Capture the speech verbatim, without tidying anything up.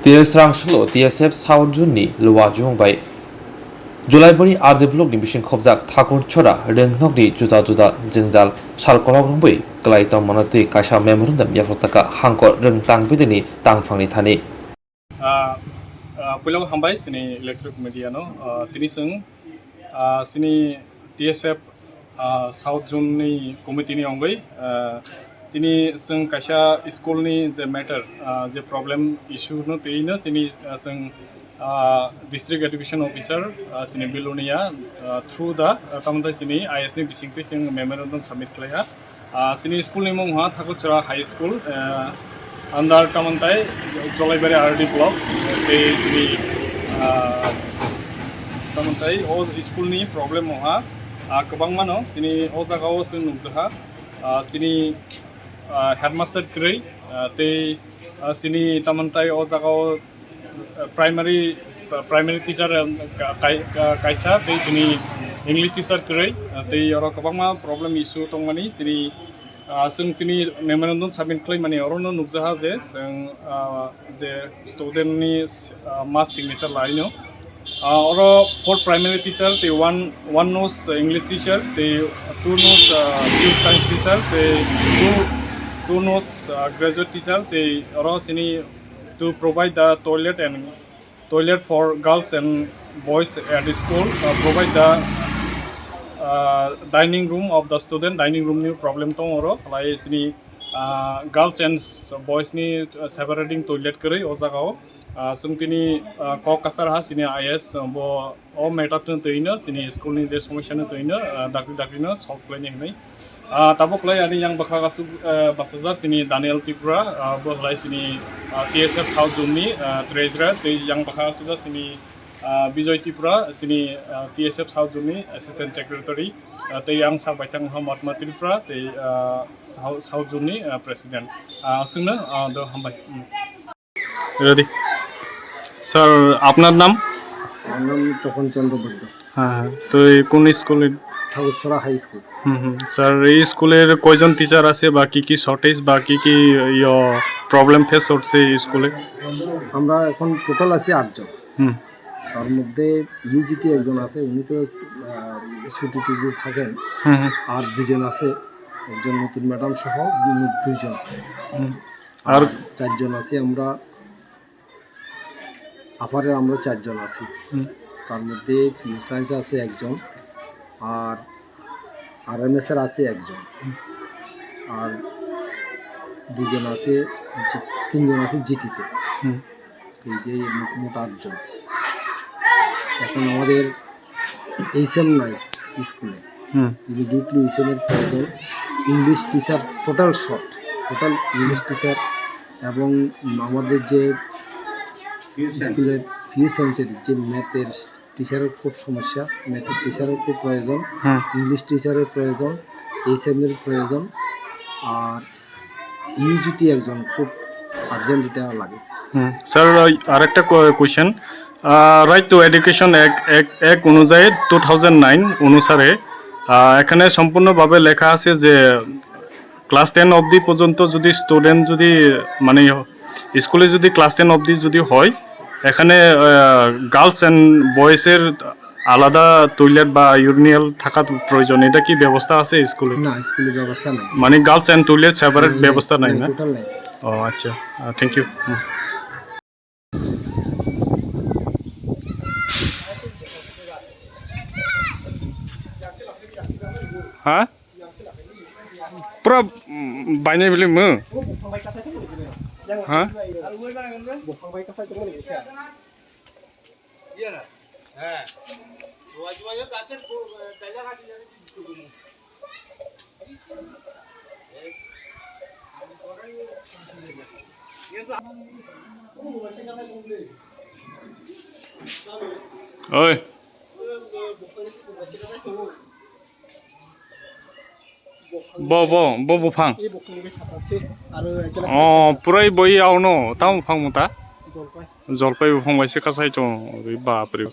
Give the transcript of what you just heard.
Tei srang salo T S F South Zone ni Luwa Jumung bai Julaibari R D block ni bising khobjak Thakur Chora rwngnokni juda juda jwngjal sal kolok rwngwi kwlai tongmano twi kaisa memorandum yapharjaka Hangkor rwng tang bidini tangphangni thani. Ah, ah, puila hambai sini electronic media no, ah, tini chwng, ah, sini T S F, ah, South Zone ni committee ni ongwi, ah, tini chwng kaisa school ni je matter, ah, je problem issue no twi no chini, ah, chwng, ah, district education officer, ah, sini Bilonia, ah, through the, ah, tamo tei sini I S ni bisingtwi chwng memorandum submit khlaiha. Ah, sini school ni mung ha Thakurchara High School, ah, under tamantai Jolaibari R D block, tei sini, ah, tamantai o school ni problem mung ha, ah, kwbangma no sini o jaga o chwng nukjaha, ah, sini, ah, headmaster kwrwi, ah, tei, ah, sini tamantai o jaga o primary, primary teacher, um, ka-, kai-, ka-, kaisa tei chini English teacher kwrwi, uh, tei oro kwbangma problem issue tongmani chini, uh, chwng tini memorandum submit khlaimani orono nukjaha je chwng, uh, je student ni, uh, mass signature laino. Uh, oro four primary teacher tei one, one nos English teacher tei two nos, uh, pure science teacher tei two, two nos, uh, graduate teacher tei oro chini to provide the toilet and toilet for girls and boys at the school, uh, provide the, uh, dining room of the student, dining room ni problem tong oro, lai sini, uh, girls and boys ni, uh, separating toilet kwrwi o jaga o, uh, chwng tini, uh, kok kasar ha sini I S, uh, bo o matter twi twi no sini school ni je somosya no twi no, ah, dakti dakti no solve khlai ni hinwi. Ah, tabuk lai ani yang bwkha aswk, ah, bachajak sini Daniel Tripura, ah, bo lai sini, ah, T S F South Zone ni, ah, treasurer, tei yang bwkha aswk sini, ah, Bijoy Tripura, sini, ah, T S F South Zone ni assistant secretary, ah, tei yang sak baithang Mahatma Tripura, tei, ah, South, South Zone ni, ah, president. Ah, aswk no, ah, do hambai. Hmm. Ready. Sir, আপনার নাম? আমার নাম তপন চন্দ্র বৈদ্য। হ্যাঁ, হ্যাঁ। তো এই কোন স্কুলে? Thakurchhara high school. হুম, হুম। স্যার, এই স্কুলের কয়জন টিচার আছে বা কি কি শর্টেজ বা কি কি, ইয়ো, প্রবলেম ফেস হচ্ছে এই স্কুলে? আমরা এখন টোটাল আছি আটজন। হুম। তার মধ্যে ইউজিটি একজন আছে, উনি তো, আহ, ছুটি টুটি থাকেন। হুম, হুম। আর দুজন আছে, একজন নতুন ম্যাডাম সহ দুইজন। হুম। আর আর চারজন আছি আমরা, আপারে আমরা চারজন আছি। হুম। তার মধ্যে ফিজিক্স সায়েন্সে আছে একজন, আর আরএমএস এর আছে একজন, হুম। আর দুজন আছে জি-, তিনজন আছে জিটিতে। হুম। এই যে মোট, মোট আটজন। এখন আমাদের এইচএম নাই স্কুলে। হুম। ইমিডিয়েটলি এইচএম এর প্রয়োজন। English teacher total short, total English teacher এবং আমাদের যে স্কুলের পিউ সেঞ্চুরি যে ম্যাথের টিচারের খুব সমস্যা, ম্যাথের টিচারের খুব প্রয়োজন, হুম। ইংলিশ টিচারের প্রয়োজন, এইচএম এর প্রয়োজন, আর ইউজিটি একজন খুব আর্জেন্ট এটা লাগে। হুম। স্যার, ওই আরেকটা কো-, কোয়েশ্চেন। আহ, right to education act, act, act অনুযায়ী টু থাউজেন্ড নাইন অনুসারে, আহ, এখানে সম্পূর্ণভাবে লেখা আছে যে ক্লাস টেন অবধি পর্যন্ত যদি স্টুডেন্ট যদি, মানে, স্কুলে যদি ক্লাস টেন অবধি যদি হয়, এখানে, আহ, গার্লস অ্যান্ড বয়েজের আলাদা টয়লেট বা ইউরিনাল থাকার প্রয়োজন, এটা কি ব্যবস্থা আছে স্কুলে? না, স্কুলে ব্যবস্থা নাই। মানে গার্লস অ্যান্ড টয়লেট সেপারেট নাই, নাই, ব্যবস্থা নাই নাই, না? টোটাল নাই। ও আচ্ছা, আহ, থ্যাংক ইউ। হুম। হ্যাঁ? Pura, mm, bainai bili mo? Ha? Oi. Bo, bo, bo buphang. Oh, purai bo i auno, tamo buphang mota? Jolpai. Jolpai buphang bai se kasai tong, ori bapre.